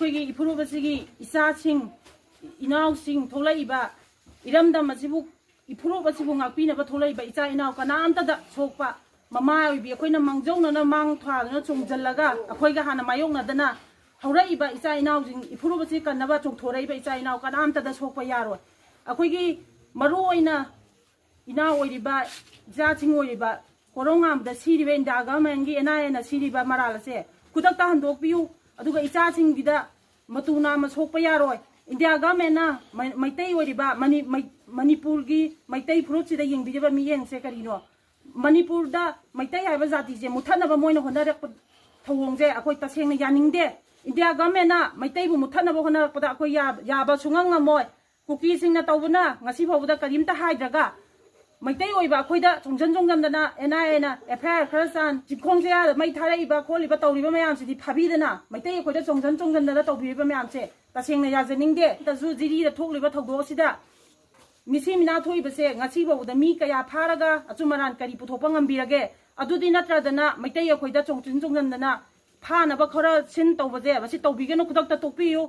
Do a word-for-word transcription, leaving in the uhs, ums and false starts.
ꯑꯩꯈꯣꯏꯒꯤ ꯏꯐꯨꯔꯨꯞ ꯑꯁꯤꯒꯤ ꯏꯆꯥꯁꯤꯡ, ꯏꯅꯥꯎꯁꯤꯡ ꯊꯣꯛꯂꯛꯏꯕ, ꯏꯔꯝꯗꯝ ꯑꯁꯤꯕꯨ, ꯏꯐꯨꯔꯨꯞ ꯑꯁꯤꯕꯨ ꯉꯥꯛꯄꯤꯅꯕ ꯊꯣꯛꯂꯛꯏꯕ ꯏꯆꯥ ꯏꯅꯥꯎ ꯀꯅꯥꯝꯇꯗ ꯁꯣꯛꯄ, ꯃꯃꯥ ꯑꯣꯏꯕꯤ ꯑꯩꯈꯣꯏꯅ ꯃꯥꯡꯖꯧꯅꯅ ꯃꯥꯡ ꯊꯥꯗꯨꯅ ꯆꯣꯡꯁꯤꯜꯂꯒ ꯑꯩꯈꯣꯏꯒ ꯍꯥꯟꯅ ꯃꯥꯌꯣꯛꯅꯗꯅ ꯍꯧꯔꯛꯏꯕ ꯏꯆꯥ ꯏꯅꯥꯎꯁꯤꯡ, ꯏꯐꯨꯔꯨꯞ ꯑꯁꯤ ꯀꯟꯅꯕ ꯆꯣꯡꯊꯣꯔꯛꯏꯕ ꯏꯆꯥ ꯏꯅꯥꯎ ꯀꯅꯥꯝꯇꯗ ꯁꯣꯛꯄ ꯌꯥꯔꯣꯏ꯫ ꯑꯩꯈꯣꯏꯒꯤ ꯃꯔꯨ ꯑꯣꯏꯅ ꯏꯅꯥꯎ ꯑꯣꯏꯔꯤꯕ, ꯏꯆꯥꯁꯤꯡ ꯑꯣꯏꯔꯤꯕ, ꯀꯣꯔꯧꯉꯥꯟꯕꯗ ꯁꯤꯔꯤꯕ ꯏꯟꯗꯤꯌꯥ ꯒꯚꯔꯟꯃꯦꯟꯒꯤ ꯑꯦꯟ ꯑꯥꯏ ꯑꯦꯅ ꯁꯤꯔꯤꯕ ꯃꯔꯥꯜ ꯑꯁꯦ ꯈꯨꯗꯛꯇ ꯍꯟꯗꯣꯛꯄꯤꯌꯨ꯫ ꯑꯗꯨꯒ ꯏꯆꯥꯁꯤꯡꯒꯤꯗ ꯃꯇꯨ ꯅꯥꯝꯃ ꯁꯣꯛꯄ ꯌꯥꯔꯣꯏ꯫ ꯏꯟꯗꯤꯌꯥ ꯒꯚꯔꯟꯃꯦꯟꯅ ꯃꯩ-, ꯃꯩꯇꯩ ꯑꯣꯏꯔꯤꯕ ꯃꯅꯤ-, ꯃꯩ-, ꯃꯅꯤꯄꯨꯔꯒꯤ ꯃꯩꯇꯩ ꯐꯨꯔꯨꯞꯁꯤꯗ ꯌꯦꯡꯕꯤꯔꯤꯕ ꯃꯤꯠꯌꯦꯡꯁꯦ ꯀꯔꯤꯅꯣ? ꯃꯅꯤꯄꯨꯔꯗ ꯃꯩꯇꯩ ꯍꯥꯏꯕ ꯖꯥꯇꯤꯁꯦ ꯃꯨꯠꯊꯠꯅꯕ ꯃꯣꯏꯅ ꯍꯣꯠꯅꯔꯛꯄ ꯊꯧꯑꯣꯡꯁꯦ ꯑꯩꯈꯣꯏ ꯇꯁꯦꯡꯅ ꯌꯥꯅꯤꯡꯗꯦ꯫ ꯏꯟꯗꯤꯌꯥ ꯒꯚꯔꯟꯃꯦꯟꯅ ꯃꯩꯇꯩꯕꯨ ꯃꯨꯠꯊꯠꯅꯕ ꯍꯣꯠꯅꯔꯛꯄꯗ ꯑꯩꯈꯣꯏ ꯌꯥ-, ꯌꯥꯕ ꯁꯨꯡꯉꯝ ꯉꯝꯃꯣꯏ꯫ ꯀꯨꯀꯤꯁꯤꯡꯅ ꯇꯧꯕꯅ ꯉꯁꯤ ꯐꯥꯎꯕꯗ ꯀꯔꯤꯝꯇ ꯍꯥꯏꯗ꯭ꯔꯒ, ꯃꯩꯇꯩ ꯑꯣꯏꯕ ꯑꯩꯈꯣꯏꯗ ꯆꯣꯡꯁꯤꯟ ꯆꯣꯡꯁꯤꯟꯗꯅ ꯑꯦꯟ ꯑꯥꯏ ꯑꯦꯅ ꯑꯦꯐ ꯑꯥꯏ ꯑꯥꯔ ꯈꯔ ꯆꯥꯟ, ꯆꯤꯡꯈꯣꯡ ꯆꯌꯥꯗ ꯃꯩ ꯊꯥꯔꯛꯏꯕ ꯈꯣꯠꯂꯤꯕ ꯇꯧꯔꯤꯕ ꯃꯌꯥꯝꯁꯤꯗꯤ ꯐꯥꯕꯤꯗꯅ, ꯃꯩꯇꯩ ꯑꯩꯈꯣꯏꯗ ꯆꯣꯡꯁꯤꯟ ꯆꯣꯡꯁꯤꯟꯗꯅ ꯇꯧꯕꯤꯔꯤꯕ ꯃꯌꯥꯝꯁꯦ ꯇꯁꯦꯡꯅ ꯌꯥꯖꯅꯤꯡꯗꯦ꯫ ꯇꯁꯨ ꯖꯤꯔꯤꯗ ꯊꯣꯛꯂꯤꯕ ꯊꯧꯗꯣꯛ ꯑꯁꯤꯗ ꯃꯤꯁꯤ ꯃꯤꯅꯥ ꯊꯣꯛꯏꯕꯁꯦ ꯉꯁꯤ ꯐꯥꯎꯕꯗ ꯃꯤ ꯀꯌꯥ ꯐꯥꯔꯒ ꯑꯆꯨꯝ ꯑꯔꯥꯟ ꯀꯔꯤ ꯄꯨꯊꯣꯛꯄ ꯉꯝꯕꯤꯔꯒꯦ? ꯑꯗꯨꯗꯤ ꯅꯠꯇ꯭ꯔꯗꯅ ꯃꯩꯇꯩ ꯑꯩꯈꯣꯏꯗ ꯆꯣꯡꯁꯤꯟ ꯆꯣꯡꯁꯤꯟꯗꯅ ꯐꯥꯅꯕ ꯈꯔ ꯁꯤꯟ ꯇꯧꯕꯁꯦ ꯃꯁꯤ ꯇꯧꯕꯤꯒꯅꯨ, ꯈꯨꯗꯛꯇ ꯇꯣꯛꯄꯤꯌꯨ꯫